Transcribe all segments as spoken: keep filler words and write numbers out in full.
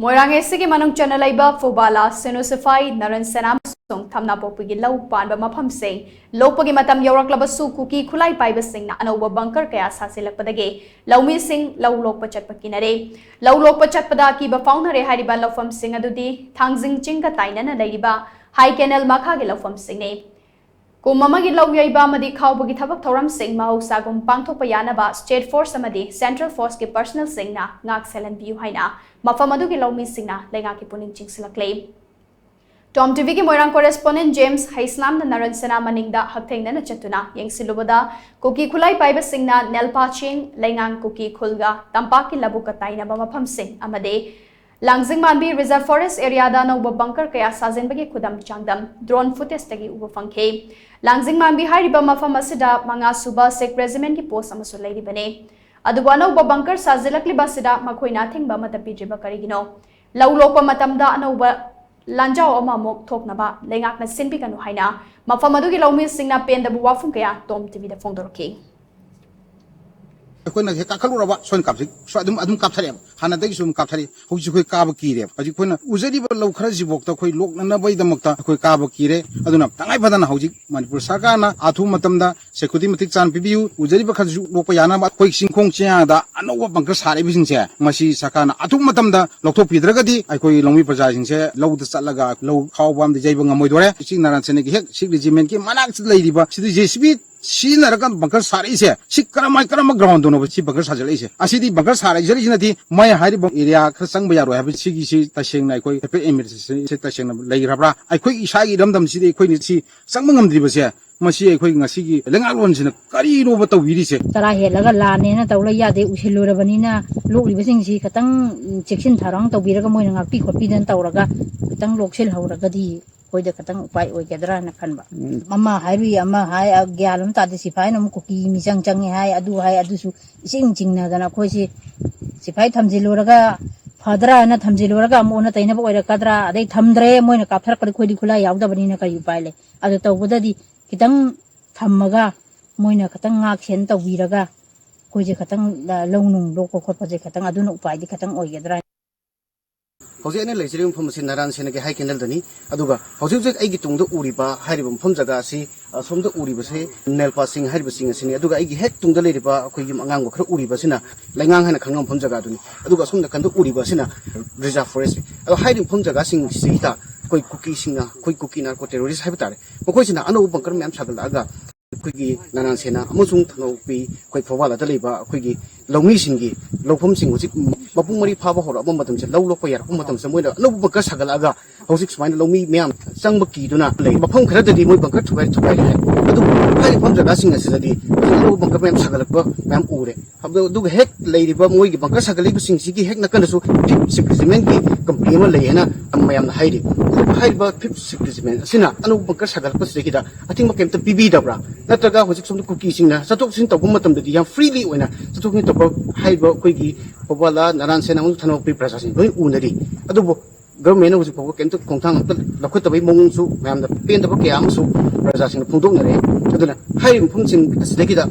ꯃꯣꯏꯔꯥꯡ ꯑꯦꯁꯤꯒꯤ ꯃꯅꯨꯡ ꯆꯟꯅ ꯂꯩꯕ ꯐꯨꯕꯥꯂꯥ, ꯁꯤꯅꯨ ꯁꯤꯐꯥꯏ, ꯅꯔꯟ ꯁꯦꯅꯥ ꯑꯃꯁꯨꯡ ꯊꯝꯅꯥꯄꯣꯛꯄꯤꯒꯤ ꯂꯧ ꯄꯥꯟꯕ ꯃꯐꯝꯁꯤꯡ ꯂꯣꯛꯄꯒꯤ ꯃꯇꯝ ꯌꯧꯔꯛꯂꯕꯁꯨ ꯀꯨꯀꯤ ꯈꯨꯠꯂꯥꯏ ꯄꯥꯏꯕꯁꯤꯡꯅ ꯑꯅꯧꯕ ꯕꯪꯀꯔ ꯀꯌꯥ ꯁꯥꯖꯤꯜꯂꯛꯄꯗꯒꯤ ꯂꯧꯃꯤꯁꯤꯡ ꯂꯧ ꯂꯣꯛꯄ ꯆꯠꯄ ꯀꯤꯅꯔꯦ꯫ ꯂꯧ ꯂꯣꯛꯄ ꯆꯠꯄꯗ ꯑꯀꯤꯕ ꯐꯥꯎꯅꯔꯦ ꯍꯥꯏꯔꯤꯕ ꯂꯧꯐꯝꯁꯤꯡ ꯑꯗꯨꯗꯤ ꯊꯥꯡꯖꯤꯡ ꯆꯤꯡꯒ ꯇꯥꯏꯅꯅ ꯂꯩꯔꯤꯕ ꯍꯥꯏ ꯀꯦꯅꯦꯜ ꯃꯈꯥꯒꯤ ꯂꯧꯐꯝꯁꯤꯡꯅꯤ꯫ ꯀꯨꯝ ꯑꯃꯒꯤ ꯂꯧ ꯌꯩꯕ ꯑꯃꯗꯤ ꯈꯥꯎꯕꯒꯤ ꯊꯕꯛ ꯊꯧꯔꯝꯁꯤꯡ ꯃꯍꯧꯁꯥꯒꯨꯝ ꯄꯥꯡꯊꯣꯛꯄ ꯌꯥꯅꯕ ꯁ꯭ꯇꯦꯠ ꯐꯣꯔꯁ ꯑꯃꯗꯤ ꯁꯦꯟꯇ꯭ꯔꯦꯜ ꯐꯣꯔꯁꯀꯤ ꯄꯔꯁꯅꯦꯜꯁꯤꯡꯅ ꯉꯥꯛ ꯁꯦꯜꯍꯟꯕꯤꯌꯨ ꯍꯥꯏꯅ ꯃꯐꯝ ꯑꯗꯨꯒꯤ ꯂꯧꯃꯤꯁꯤꯡꯅ ꯂꯩꯉꯥꯛꯀꯤ ꯄꯨꯛꯅꯤꯡ ꯆꯤꯡꯁꯤꯜꯂꯛꯂꯤ꯫ ꯇꯣꯝ ꯇꯤꯚꯤꯒꯤ ꯃꯣꯏꯔꯥꯡ ꯀꯣꯔꯦꯁꯄꯣꯟꯗꯦꯟ ꯖꯦꯝꯁ ꯍꯩꯁꯅꯥꯝꯅ ꯅꯔꯟ ꯁꯦꯅꯥ ꯃꯅꯤꯡꯗ ꯍꯛꯊꯦꯡꯅꯅ ꯆꯠꯇꯨꯅ ꯌꯦꯡꯁꯤꯜꯂꯨꯕꯗ, ꯀꯨꯀꯤ ꯈꯨꯠꯂꯥꯏ ꯄꯥꯏꯕꯁꯤꯡꯅ ꯅꯦꯜꯄꯥ ꯆꯤꯡ, ꯂꯩꯉꯥꯡ ꯀꯨꯀꯤ ꯈꯨꯜꯒ ꯇꯝꯄꯥꯛꯀꯤ ꯂꯧꯕꯨꯛꯀ ꯇꯥꯏꯅꯕ ꯃꯐꯝꯁꯤꯡ ꯑꯃꯗꯤ ꯂꯥꯡꯖꯤꯡ ꯃꯥꯟꯕꯤ ꯔꯤꯖꯔꯚ ꯐꯣꯔꯦꯁ ꯑꯦꯔꯤꯌꯥꯗ ꯑꯅꯧꯕ ꯕꯪꯀꯔ ꯀꯌꯥ ꯁꯥꯖꯤꯟꯕꯒꯤ ꯈꯨꯗꯝ ꯆꯥꯡꯗꯝ ꯗ꯭ꯔꯣꯟ ꯐꯨꯇꯦꯖꯇꯒꯤ ꯎꯕ ꯐꯪꯈꯤ꯫ ꯂꯥꯡꯖꯤꯡ ꯃꯥꯟꯕꯤ ꯍꯥꯏꯔꯤꯕ ꯃꯐꯝ ꯑꯁꯤꯗ ꯃꯉꯥ ꯁꯨꯕ ꯁꯤꯈ ꯔꯦꯖꯤꯃꯦꯟꯒꯤ ꯄꯣꯁ ꯑꯃꯁꯨ ꯂꯩꯔꯤꯕꯅꯤ꯫ ꯑꯗꯨꯕꯨ ꯑꯅꯧꯕ ꯕꯪꯀꯔ ꯁꯥꯖꯤꯜꯂꯛꯂꯤꯕ ꯑꯁꯤꯗ ꯃꯈꯣꯏꯅ ꯑꯊꯤꯡꯕ ꯑꯃꯠꯇ ꯄꯤꯗ꯭ꯔꯤꯕ ꯀꯔꯤꯒꯤꯅꯣ? ꯂꯧ ꯂꯣꯛꯄ ꯃꯇꯝꯗ ꯑꯅꯧꯕ ꯂꯥꯟꯖꯥꯎ ꯑꯃꯃꯨꯛ ꯊꯣꯛꯅꯕ ꯂꯩꯉꯥꯛꯅ ꯁꯤꯟꯕꯤꯒꯅꯨ ꯍꯥꯏꯅ ꯃꯐꯝ ꯑꯗꯨꯒꯤ ꯂꯧꯃꯤꯁꯤꯡꯅ ꯄꯦꯟꯗꯕ ꯋꯥꯐꯝ ꯀꯌꯥ ꯇꯣꯝ ꯇꯤꯚꯤꯗ ꯐꯣꯡꯗꯣꯔꯛꯈꯤ꯫ ꯑꯩꯈꯣꯏꯅ ꯍꯦꯛ ꯀꯥꯈꯠꯂꯨꯔꯕ ꯁꯣꯏꯅ ꯀꯥꯞꯁꯤ-, ꯁꯣꯏ-, ꯑꯗꯨꯝ, ꯑꯗꯨꯝ ꯀꯥꯞꯊꯔꯛꯑꯦꯕ꯫ ꯍꯥꯟꯅꯗꯒꯤꯁꯨ ꯑꯗꯨꯝ ꯀꯥꯞꯊꯔꯛꯏ꯫ ꯍꯧꯖꯤꯛ ꯑꯩꯈꯣꯏ ꯀꯥꯕ ꯀꯤꯔꯦꯕ꯫ ꯍꯧꯖꯤꯛ ꯑꯩꯈꯣꯏꯅ ꯎꯖꯔꯤꯕ ꯂꯧ ꯈꯔꯁꯤꯐꯥꯎꯗ ꯑꯩꯈꯣꯏ ꯂꯣꯛꯅꯅꯕꯒꯤꯗꯃꯛꯇ ꯑꯩꯈꯣꯏ ꯀꯥꯕ ꯀꯤꯔꯦ꯫ ꯑꯗꯨꯅ ꯇꯉꯥꯏ ꯐꯗꯅ ꯍꯧꯖꯤꯛ ꯃꯅꯤꯄꯨꯔ ꯁꯔꯀꯥꯔꯅ ꯑꯊꯨꯕ ꯃꯇꯝꯗ ꯁꯦꯀ꯭ꯌꯨꯔꯤꯇꯤ ꯃꯇꯤꯛ ꯆꯥꯅ ꯄꯤꯕꯤꯌꯨ꯫ ꯎꯖꯔꯤꯕ ꯈꯔꯁꯨ ꯂꯣꯛꯄ ꯌꯥꯅꯕ ꯑꯩꯈꯣꯏ ꯆꯤꯡꯈꯣꯡ ꯆꯤꯌꯥꯗ ꯑꯅꯧꯕ ꯕꯪꯀꯔ ꯁꯥꯔꯛꯏꯕꯁꯤꯡꯁꯦ, ꯃꯁꯤ ꯁꯔꯀꯥꯔꯅ ꯑꯊꯨꯕ ꯃꯇꯝꯗ ꯂꯧꯊꯣꯛꯄꯤꯗ꯭ꯔꯒꯗꯤ ꯑꯩꯈꯣꯏ ꯂꯧꯃꯤ ꯄ꯭ꯔꯖꯥꯁꯤꯡꯁꯦ ꯂꯧꯗ ꯆꯠꯂꯒ ꯂꯧ ꯈꯥꯎꯕ ꯑꯃꯗꯤ ꯌꯩꯕ ꯉꯝꯃꯣꯏꯗꯣꯔꯦ꯫ ꯁꯤ ꯅꯥꯔꯥꯟ ꯁꯦꯅꯥꯒꯤ ꯍꯦꯛ ꯁꯤꯈ ꯔꯦꯖꯤꯃꯦꯟꯒꯤ ꯃꯅꯥꯛꯁꯤꯗ ꯂꯩꯔꯤꯕ ꯁꯤꯗ ꯖꯦ ꯁꯤ ꯕꯤ ꯁꯤꯖꯤꯟꯅꯔꯒ ꯕꯪꯀꯔ ꯁꯥꯔꯛꯏꯁꯦ, ꯁꯤ ꯀꯔꯝꯍꯥꯏ-, ꯀꯔꯝꯕ ꯒ꯭ꯔꯥꯎꯟꯗꯅꯣꯕ ꯁꯤ ꯕꯪꯀꯔ ꯁꯥꯖꯜꯂꯛꯏꯁꯦ? ꯑꯁꯤꯗꯤ ꯕꯪꯀꯔ ꯁꯥꯔꯛꯏꯁꯤꯅꯗꯤ ꯃꯩ ꯍꯥꯏꯔꯤꯕ ꯑꯦꯔꯤꯌꯥ ꯈꯔ ꯆꯪꯕ ꯌꯥꯔꯣꯏ ꯍꯥꯏꯕ ꯁꯤꯒꯤꯁꯤ ꯇꯁꯦꯡꯅ ꯑꯩꯈꯣꯏ ꯍꯥꯏꯐꯦꯠ ꯑꯦꯃꯤꯔꯁꯤ ꯇꯁꯦꯡꯅ ꯂꯩꯈ꯭ꯔꯕ꯭ꯔꯥ? ꯑꯩꯈꯣꯏ ꯏꯁꯥꯒꯤ ꯏꯔꯝꯗꯝꯁꯤꯗꯤ ꯑꯩꯈꯣꯏꯅ ꯁꯤ ꯆꯪꯕ ꯉꯝꯗ꯭ꯔꯤꯕꯁꯦ, ꯃꯁꯤ ꯑꯩꯈꯣꯏ ꯉꯁꯤꯒꯤ ꯂꯩꯉꯥꯛꯂꯣꯟꯁꯤꯅ ꯀꯔꯤꯅꯣꯕ ꯇꯧꯕꯤꯔꯤꯁꯦ? ꯆꯔꯥ ꯍꯦꯜꯂꯒ ꯂꯥꯟꯅꯦꯅ ꯇꯧ ꯂꯩ ꯌꯥꯗꯦ꯫ ꯎꯁꯤꯜꯂꯨꯔꯕꯅꯤꯅ ꯂꯣꯛꯂꯤꯕꯁꯤꯡꯁꯤ ꯈꯤꯇꯪ, ꯎꯝ, ꯆꯦꯛꯁꯤꯟ ꯊꯧꯔꯥꯡ ꯇꯧꯕꯤꯔꯒ ꯃꯣꯏꯅ ꯉꯥꯛꯄꯤ ꯈꯣꯠꯄꯤꯗꯅ ꯇꯧꯔꯒ ꯈꯤꯇꯪ ꯂꯣꯛꯁꯤꯜꯍꯧꯔꯒꯗꯤ ꯑꯩꯈꯣꯏꯗ ꯈꯤꯇꯪ ꯎꯄꯥꯏ ꯑꯣꯏꯒꯗ꯭ꯔꯥꯅ ꯈꯟꯕ꯫ ꯎꯝ꯫ ꯑꯃ ꯍꯥꯏꯔꯨꯏ, ꯑꯃ ꯍꯥꯏ, ꯑ, ꯒ꯭ꯌꯥꯟ ꯑꯃ ꯇꯥꯗꯦ꯫ ꯁꯤꯐꯥꯏꯅ ꯑꯃꯨꯛ ꯀꯨꯀꯤ ꯃꯤꯆꯪ ꯆꯪꯉꯦ ꯍꯥꯏ, ꯑꯗꯨ ꯍꯥꯏ, ꯑꯗꯨꯁꯨ ꯏꯆꯤꯡ ꯆꯤꯡꯅꯗꯅ ꯑꯩꯈꯣꯏꯁꯤ ꯁꯤꯐꯥꯏ ꯊꯝꯖꯤꯜꯂꯨꯔꯒ ꯐꯗ꯭ꯔꯥꯅ ꯊꯝꯖꯤꯜꯂꯨꯔꯒ ꯑꯃꯨꯛ ꯑꯣꯟꯅ ꯇꯩꯅꯕ ꯑꯣꯏꯔꯛꯀꯗ꯭ꯔꯥ? ꯑꯗꯩ ꯊꯝꯗ꯭ꯔꯦ, ꯃꯣꯏꯅ ꯀꯥꯞꯊꯔꯛꯄꯗ ꯑꯩꯈꯣꯏꯗꯤ ꯈꯨꯠꯂꯥꯏ ꯌꯥꯎꯗꯕꯅꯤꯅ ꯀꯔꯤ ꯎꯄꯥꯏ ꯂꯩ? ꯑꯗꯨ ꯇꯧꯕꯗꯗꯤ ꯈꯤꯇꯪ ꯊꯝꯃꯒ ꯃꯣꯏꯅ ꯈꯤꯇꯪ ꯉꯥꯛ ꯁꯦꯟ ꯇꯧꯕꯤꯔꯒ ꯑꯩꯈꯣꯏꯁꯦ ꯈꯤꯇꯪ, ꯑ, ꯂꯧ ꯅꯨꯡ ꯂꯣꯛꯄ ꯈꯣꯠꯄꯁꯦ ꯈꯤꯇꯪ ꯑꯗꯨꯅ ꯎꯄꯥꯏꯗꯤ ꯈꯤꯇꯪ ꯑꯣꯏꯒꯗ꯭ꯔꯥ? ꯍꯧꯖꯤꯛ ꯑꯩꯅ ꯂꯩꯖꯔꯤꯕ ꯃꯐꯝ ꯑꯁꯤ ꯅꯥꯔꯥꯟ ꯁꯦꯅꯥꯒꯤ ꯍꯥꯏ ꯀꯦꯟꯗꯜꯗꯅꯤ꯫ ꯑꯗꯨꯒ ꯍꯧꯖꯤꯛ ꯍꯧꯖꯤꯛ ꯑꯩꯒꯤ ꯇꯨꯡꯗ ꯎꯔꯤꯕ ꯍꯥꯏꯔꯤꯕ ꯃꯐꯝ ꯖꯒꯥ ꯑꯁꯤ, ꯑ, ꯁꯣꯝꯗ ꯎꯔꯤꯕꯁꯦ ꯅꯦꯜꯄꯥꯁꯤꯡ ꯍꯥꯏꯔꯤꯕꯁꯤꯡ ꯑꯁꯤꯅꯤ꯫ ꯑꯗꯨꯒ ꯑꯩꯒꯤ ꯍꯦꯛ ꯇꯨꯡꯗ ꯂꯩꯔꯤꯕ ꯑꯩꯈꯣꯏ ꯌꯨꯝ ꯑꯉꯥꯡꯕ ꯈꯔ ꯎꯔꯤꯕ ꯑꯁꯤꯅ ꯂꯩꯉꯥꯡ ꯍꯥꯏꯅ ꯈꯪꯅꯕ ꯃꯐꯝ ꯖꯒꯥꯗꯨꯅꯤ꯫ ꯑꯗꯨꯒ ꯑꯁꯣꯝ ꯅꯥꯀꯟꯗ ꯎꯔꯤꯕ ꯑꯁꯤꯅ reserve forest꯫ ꯑꯗꯣ ꯍꯥꯏꯔꯤꯕ ꯃꯐꯝ ꯖꯒꯥꯁꯤꯡꯁꯤꯗ ꯑꯩꯈꯣꯏ ꯀꯨꯀꯤꯁꯤꯡꯅ, ꯑꯩꯈꯣꯏ ꯀꯨꯀꯤ narco terrorist ꯍꯥꯏꯕ ꯇꯥꯔꯦ, ꯃꯈꯣꯏꯁꯤꯅ ꯑꯅꯧꯕ bunker ꯃꯌꯥꯝ ꯁꯥꯒꯠꯂꯛꯑꯒ ꯑꯩꯈꯣꯏꯒꯤ ꯅꯥꯔꯥꯟ ꯁꯦꯅꯥ ꯑꯃꯁꯨꯡ ꯊꯅꯧꯄꯤ, ꯑꯩꯈꯣꯏ ꯐꯧꯕꯥꯂꯥꯗ ꯂꯩꯕ ꯑꯩꯈꯣꯏꯒꯤ ꯂꯧꯃꯤꯁꯤꯡꯒꯤ ꯂꯧꯐꯝꯁꯤꯡ ꯍꯧꯖꯤꯛ ꯃꯄꯨꯡ ꯃꯔꯩ ꯐꯥꯕ ꯍꯧꯔꯛꯄ ꯃꯇꯝꯁꯦ, ꯂꯧ ꯂꯣꯛꯄ ꯌꯥꯔꯛꯄ ꯃꯇꯝꯁꯤꯗ ꯃꯣꯏꯅ ꯑꯅꯧꯕ bunker ꯁꯥꯒꯠꯂꯛꯑꯒ ꯍꯧꯖꯤꯛ ꯁꯨꯃꯥꯏꯅ ꯂꯧꯃꯤ ꯃꯌꯥꯝ ꯆꯪꯕ ꯀꯤꯗꯨꯅ ꯂꯩ꯫ ꯃꯐꯝ ꯈꯔꯗꯗꯤ ꯃꯣꯏ bunker ꯊꯨꯒꯥꯏ ꯊꯨꯒꯥꯏꯔꯦ ꯍꯥꯏ꯫ ꯑꯗꯨꯕꯨ ꯍꯥꯏꯔꯤꯕ ꯃꯐꯝ ꯖꯒꯥꯁꯤꯡ ꯑꯁꯤꯗꯗꯤ ꯍꯧꯖꯤꯛ ꯑꯅꯧꯕ bunker ꯃꯌꯥꯝ ꯁꯥꯒꯠꯂꯛꯄ ꯃꯌꯥꯝ ꯎꯔꯦ꯫ ꯑꯗꯨ-, ꯑꯗꯨꯒ ꯍꯦꯛ ꯂꯩꯔꯤꯕ ꯃꯣꯏꯒꯤ bunker ꯁꯥꯒꯠꯂꯤꯕꯁꯤꯡꯁꯤꯒꯤ ꯍꯦꯛ ꯅꯥꯀꯟꯗꯁꯨ Fifth Sixth Regiment ꯀꯤ company ꯑꯃ ꯂꯩ ꯍꯥꯏꯅ ꯃꯌꯥꯝꯅ ꯍꯥꯏꯔꯤ꯫ ꯑꯗꯨꯕꯨ ꯍꯥꯏꯔꯤꯕ Fifth Sixth Regiment ꯑꯁꯤꯅ ꯑꯅꯧꯕ bunker ꯁꯥꯒꯠꯂꯛꯄꯁꯤꯗꯒꯤꯗ ꯑꯊꯤꯡꯕ ꯀꯩꯝꯇ ꯄꯤꯕꯤꯗꯕ꯭ꯔꯥ? ꯅꯠꯇ꯭ꯔꯒ ꯍꯧꯖꯤꯛ ꯁꯣꯝꯗ ꯀꯨꯀꯤꯁꯤꯡꯅ ꯆꯠꯊꯣꯛ ꯆꯠꯁꯤꯟ ꯇꯧꯕ ꯃꯇꯝꯗꯗꯤ ꯌꯥꯝ freely ꯑꯣꯏꯅ ꯆꯠꯊꯣꯛ ꯆꯠꯁꯤꯟ ꯇꯧꯕ ꯍꯥꯏꯔꯤꯕ ꯑꯩꯈꯣꯏꯒꯤ ꯐꯧꯕꯥꯂꯥ, ꯅꯥꯔꯥꯟ ꯁꯦꯅꯥ ꯑꯃꯁꯨꯡ ꯊꯅꯧꯄꯤ ꯄ꯭ꯔꯖꯥꯁꯤꯡ ꯂꯣꯏ ꯎꯅꯔꯤ꯫ ꯑꯗꯨꯕꯨ government ꯅ ꯍꯧꯖꯤꯛ ꯐꯥꯎꯕ ꯀꯩꯝꯇ ꯈꯣꯡꯊꯥꯡ ꯑꯝꯇ ꯂꯧꯈꯠꯇꯕꯒꯤ ꯃꯑꯣꯡꯁꯨ ꯃꯌꯥꯝꯅ ꯄꯦꯟꯗꯕ ꯀꯌꯥ ꯑꯃꯁꯨ ꯄ꯭ꯔꯖꯥꯁꯤꯡꯅ ꯐꯣꯡꯗꯣꯛꯅꯔꯦ꯫ ꯑꯗꯨꯅ ꯍꯥꯏꯔꯤꯕ ꯃꯐꯝꯁꯤꯡ ꯑꯁꯤꯗꯒꯤꯗ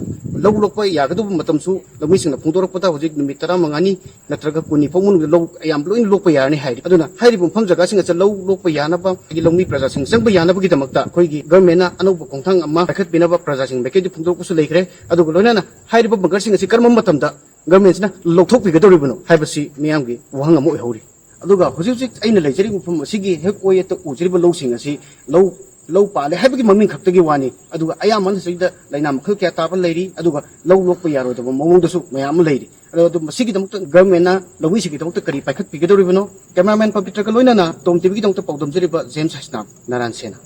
ꯂꯧ ꯂꯣꯛꯄ ꯌꯥꯒꯗꯧꯕ ꯃꯇꯝꯁꯨ ꯂꯧꯃꯤꯁꯤꯡꯅ ꯐꯣꯡꯗꯣꯔꯛꯄꯗ ꯍꯧꯖꯤꯛ ꯅꯨꯃꯤꯠ ꯇꯔꯥꯃꯉꯥꯅꯤ ꯅꯠꯇ꯭ꯔꯒ ꯀꯨꯟꯅꯤ ꯐꯥꯎ ꯃꯅꯨꯡꯗ ꯂꯧ ꯑꯌꯥꯝꯕ ꯂꯣꯏꯅ ꯂꯣꯛꯄ ꯌꯥꯔꯅꯤ ꯍꯥꯏꯔꯤ꯫ ꯑꯗꯨꯅ ꯍꯥꯏꯔꯤꯕ ꯃꯐꯝ ꯖꯒꯥꯁꯤꯡ ꯑꯁꯤꯗ ꯂꯧ ꯂꯣꯛꯄ ꯌꯥꯅꯕ, ꯑꯗꯒꯤ ꯂꯧꯃꯤ ꯄ꯭ꯔꯖꯥꯁꯤꯡ ꯆꯪꯕ ꯌꯥꯅꯕꯒꯤꯗꯃꯛꯇ ꯑꯩꯈꯣꯏꯒꯤ government ꯅ ꯑꯅꯧꯕ ꯈꯣꯡꯊꯥꯡ ꯑꯃ ꯄꯥꯏꯈꯠꯄꯤꯅꯕ ꯄ꯭ꯔꯖꯥꯁꯤꯡ ꯃꯥꯏꯀꯩꯗꯒꯤ ꯐꯣꯡꯗꯣꯔꯛꯄꯁꯨ ꯂꯩꯈ꯭ꯔꯦ꯫ ꯑꯗꯨꯒ ꯂꯣꯏꯅꯅ ꯍꯥꯏꯔꯤꯕ bunker ꯁꯤꯡ ꯑꯁꯤ ꯀꯔꯝꯕ ꯃꯇꯝꯗ government ꯁꯤꯅ ꯂꯧꯊꯣꯛꯄꯤꯒꯗꯧꯔꯤꯕꯅꯣ ꯍꯥꯏꯕꯁꯤ ꯃꯤꯌꯥꯝꯒꯤ ꯋꯥꯍꯪ ꯑꯃ ꯑꯣꯏꯍꯧꯔꯤ꯫ ꯑꯗꯨꯒ ꯍꯧꯖꯤꯛ ꯍꯧꯖꯤꯛ ꯑꯩꯅ ꯂꯩꯖꯔꯤꯕ ꯃꯐꯝ ꯑꯁꯤꯒꯤ ꯍꯦꯛ ꯑꯣꯏꯌꯦꯠꯇ ꯎꯖꯔꯤꯕ ꯂꯧꯁꯤꯡ ꯑꯁꯤ ꯂꯧ, ꯂꯧ ꯄꯥꯜꯂꯦ ꯍꯥꯏꯕꯒꯤ ꯃꯃꯤꯡ ꯈꯛꯇꯒꯤ ꯋꯥꯅꯤ꯫ ꯑꯗꯨꯒ ꯑꯌꯥꯝꯕꯅ ꯁꯤꯗ ꯂꯥꯏꯅꯥ ꯃꯈꯜ ꯀꯌꯥ ꯇꯥꯕ ꯂꯩꯔꯤ, ꯑꯗꯨꯒ ꯂꯧ ꯂꯣꯛꯄ ꯌꯥꯔꯣꯏꯗꯕ ꯃꯑꯣꯡꯗꯁꯨ ꯃꯌꯥꯝ ꯑꯃ ꯂꯩꯔꯤ꯫ ꯑꯗꯣ ꯑꯗꯨ ꯃꯁꯤꯒꯤꯗꯃꯛꯇ government ꯅ ꯂꯧꯃꯤꯁꯤꯡꯒꯤꯗꯃꯛꯇ ꯀꯔꯤ ꯄꯥꯏꯈꯠꯄꯤꯒꯗꯧꯔꯤꯕꯅꯣ? Cameraman ꯄꯕꯤꯇ꯭ꯔꯒ ꯂꯣꯏꯅꯅ ꯇꯣꯝ ꯇꯤꯚꯤꯒꯤꯗꯃꯛꯇ ꯄꯥꯎꯗꯝꯖꯔꯤꯕ ꯖꯦꯝꯁ ꯍꯩꯁꯅꯥꯝ, ꯅꯥꯔꯥꯟ ꯁꯦꯅꯥ꯫